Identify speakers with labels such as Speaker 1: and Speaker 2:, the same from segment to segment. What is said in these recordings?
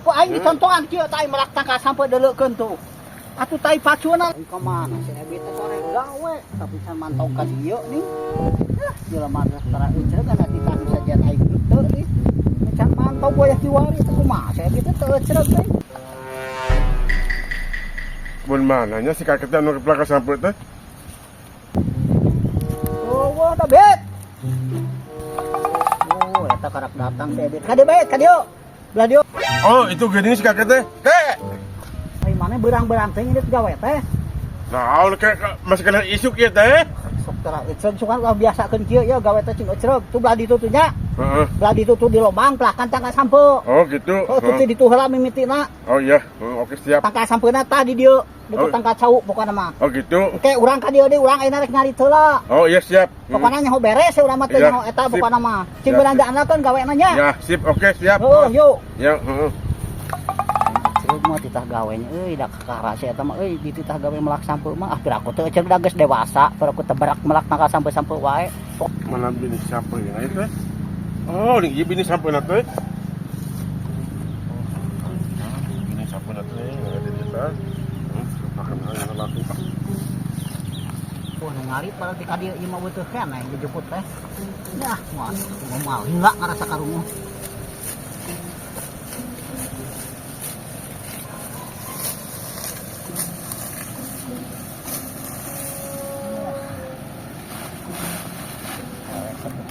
Speaker 1: Ku aing dicontohan kieu tah, aing melak tangkal sampeu deuleukeun tuh. Atuh tai pacuna. Ka mana si Ebi teh sore gawe tapi can mantau ka dieu nih. Yah, jelema teh tara euceug kana titah bisa jian aing teu nih. Can mantau boyah kiwari teh kumaha si Ebi teh teu euceug deui.
Speaker 2: Kebun mananya si kakek teh anu ke sampeu teh?
Speaker 1: Oh, wah, da bet. Oh, eta karak datang si Ebi. Ka dieu bet, ka dieu. Belah dieu.
Speaker 2: Oh, itu geuning si kakek teh. Kek.
Speaker 1: Ai maneh beurang-beurang teh ngirit gawe teh.
Speaker 2: Naon kek masih kena isuk ieu teh?
Speaker 1: Sok tara euceug sugan ulah biasakeun kieu ya gawe teh cing euceug. Tuh belah ditu tuh nya.
Speaker 2: Heeh.
Speaker 1: Belah ditu tuh di lomang pelakan tangkal sampeu.
Speaker 2: Oh, gitu.
Speaker 1: Oh, tuh ditu heula mimitina.
Speaker 2: Oh iya, oh, oke siap.
Speaker 1: Tangkal sampeuna tah di dieu. Deket
Speaker 2: Oh.
Speaker 1: tangkal cau pokona mah.
Speaker 2: Oh gitu.
Speaker 1: Oke, urang ka dieu deui, urang ayeuna rek nyari heula.
Speaker 2: Oh iya siap.
Speaker 1: Pokona nyaho beres ya urang mah teh
Speaker 2: Iya,
Speaker 1: nyaho eta
Speaker 2: sip.
Speaker 1: pokona mah. Cing
Speaker 2: Ya,
Speaker 1: beunang diandalkeun gawena nya.
Speaker 2: Ya, sip. Oke, siap.
Speaker 1: Oh, yuk.
Speaker 2: Ya, heeh.
Speaker 1: Ceuk mah titah gawenya euy da kakara si eta mah euy di titah gawe melak sampeu mah ah piraku teu euceug da geus dewasa, piraku teu berak melak tangkal sampeu-sampeu wae.
Speaker 2: Mana bini sampeu ya itu? Oh, ini bini sampeu na teh. Bini sampeu na teh, ada di kita. Makan yang laku.
Speaker 1: Wah, nu ngarit padahal di ka dieu ieu mah beuteung keneh jejuput teh. Yah, moal moal hingga ngarasa karungu.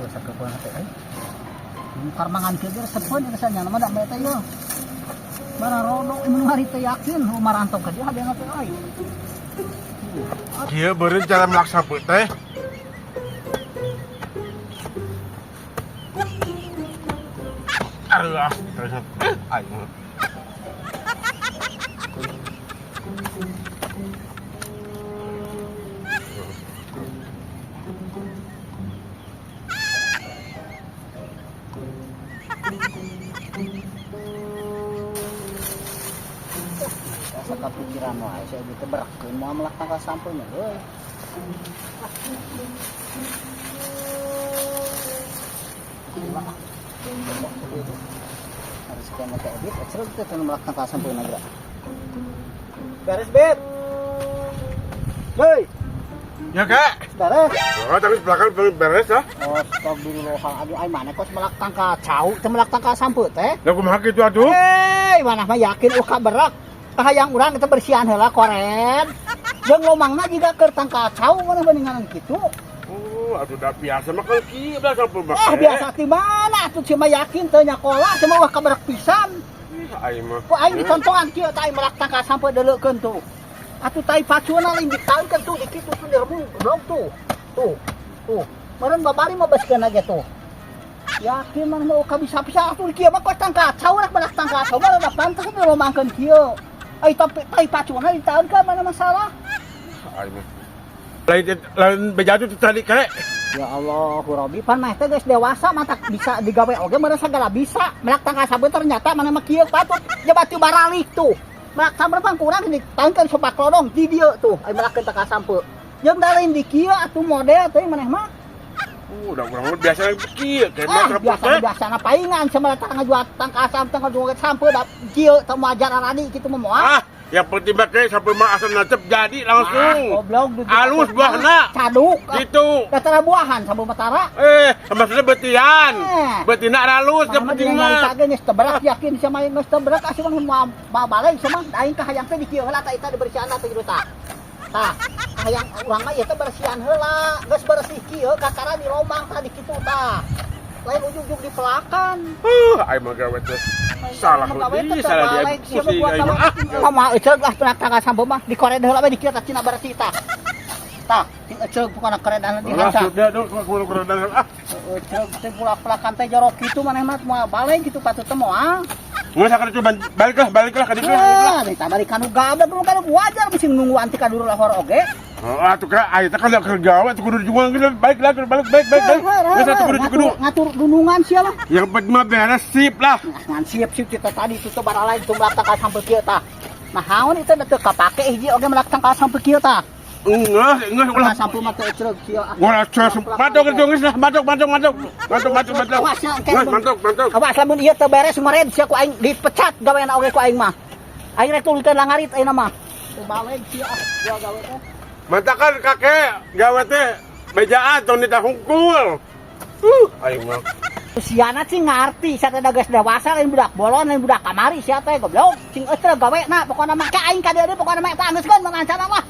Speaker 1: Sakepeun teh euy. Mungkar mangan kieu ge resepeun ieu nya mah da teh ieu. Bararodo ieu nu ngarit teh yakin marantau ka dieu hadena teh euy.
Speaker 2: Kieu beureun cara melak sampeu teh. Aduh, ah, terus aing.
Speaker 1: Asa kapikiran wae saya gitu berekeun moal melak tangkal sampeunya euy. Harus kena ke edit, ecreg teh teu melak tangkal sampeuna geura. Beres, Bet. Hei,
Speaker 2: Ya, Kak.
Speaker 1: beres.
Speaker 2: Oh, tapi belakang belum beres lah.
Speaker 1: Astagfirullahaladzim, ai mana kos melak tangkal cau, teu melak tangkal sampeu teh.
Speaker 2: Lah kumaha kitu atuh?
Speaker 1: Hei, mana mah yakin uka berak. Kahayang urang kita bersihan heula koren. Jeung lomangna jiga keur tangkal cau mana beninganan kitu.
Speaker 2: Oh, atuh dah biasa mah kalau kieu belah sampeu mah.
Speaker 1: Eh, biasa di mana atuh cuma yakin teu nyakola cuma wah kaberak pisan.
Speaker 2: Ih, aing mah.
Speaker 1: Ku aing dicontohan kieu tah aing melak tangkal sampeu deuleukeun tuh. Atuh tai pacuna lain ditaunkeun tuh di kitu tuh diremung goblok tuh. Tuh. Tuh. Meureun babari mah baskeun ge tuh. Yakin mah mau kabisa bisa atuh kieu mah kos tangkal cau rek melak tangkal cau mah rada pantes dilomangkeun kieu. Ai tapi tai pacuna ditaunkeun mana masalah.
Speaker 2: Aing mah. Lain lain bejatu tuh tadi kek.
Speaker 1: Ya Allah, Robi pan mah teh geus dewasa mah tak bisa digawe oge meureun sagala bisa. Melak tangkal sampeu ternyata mana mah kieu patut jabat teu baralik tuh. Melak sampeu pan kurang ditaunkeun sopak lodong di dieu tuh ai melakkeun tangkal sampeu. Jeung da lain di kieu atuh model teh maneh mah.
Speaker 2: Udah urang mah biasa kieu kayak
Speaker 1: Ah,
Speaker 2: mah
Speaker 1: biasa biasa paingan sama tang ngajual tangkal sampeu ngajual sampeu da kieu teu wajar aradi kitu mah moal.
Speaker 2: Ah, yang penting mah kek sampeu mah asal nancep jadi langsung.
Speaker 1: Ah, goblok duit
Speaker 2: Halus buahna.
Speaker 1: Caduk.
Speaker 2: Gitu.
Speaker 1: Datara buahan sampeu matara.
Speaker 2: Eh, maksudnya betian.
Speaker 1: Eh.
Speaker 2: Betina halus yang
Speaker 1: Mana
Speaker 2: penting
Speaker 1: mah
Speaker 2: mah.
Speaker 1: ge geus teu berak yakin sama geus teu berak asuh mah moal balik sama aing kahayang teh di kieu heula tah eta dibersihan teh kitu tah. Tah, kahayang urang mah ieu teh bersihan heula, geus bersih kieu kakara di lomang tah di kitu tah. Lain ujug-ujug dipelakan.
Speaker 2: Aing mah gawe teh. Salah
Speaker 1: Gawe
Speaker 2: di
Speaker 1: teh
Speaker 2: salah dia
Speaker 1: balik, siapa
Speaker 2: pusing
Speaker 1: buat
Speaker 2: aing mah. Ah,
Speaker 1: gawe. Mah euceug lah pernah tangkal sampeu mah dikored heula we di kieu tah cina bersih tah. Tah, cing euceug pokona koredan di
Speaker 2: Lah,
Speaker 1: hanca.
Speaker 2: sudah dong, kudu kudu ah.
Speaker 1: Euceug teh pulak-pulakan teh jorok kitu maneh mah moal balik kitu patut teh moal.
Speaker 2: Nggak usah coba baliklah, ka ditu lah.
Speaker 1: Ah, ditambah kanu gablek nu kanu wajar bisi nungguan ti kaduru lahor oge.
Speaker 2: Oh, atuh ka aya teh kan keur gawe atuh kudu juang gitu, balik lah, balik balik balik balik. Geus atuh kudu kudu.
Speaker 1: Ngatur dunungan sia lah.
Speaker 2: Yang penting mah beres sip lah.
Speaker 1: Ngan siap siap kita tadi tutup bara lain tuh melak tangkal sampeu kieu tah. Nah, haon itu teu kapake hiji oge melak tangkal sampeu kieu tah.
Speaker 2: Enggak, enggak ulah.
Speaker 1: Sampai mata ecreg sia.
Speaker 2: Ulah ces mantuk itu geus lah, mantuk mantuk mantuk. Mantuk mantuk mantuk.
Speaker 1: Awas ya, engke.
Speaker 2: Geus mantuk mantuk.
Speaker 1: Awas lamun ieu teu beres meureun sia ku aing dipecat gawean oge ku aing mah. Aing rek tuluykeun langarit ayeuna mah. Teu baweg sia ah, gua gawe teh.
Speaker 2: Mantakan kakek gawe teh bejaan tong ditahungkul. Aing mah.
Speaker 1: Siana cing ngarti sia teh da geus dewasa, lain budak bolon, lain budak kamari sia teh, goblok. Cing eutreg gawe na pokona mah ka aing ka dieu deui, pokona mah eta anggeuskeun mangancana mah.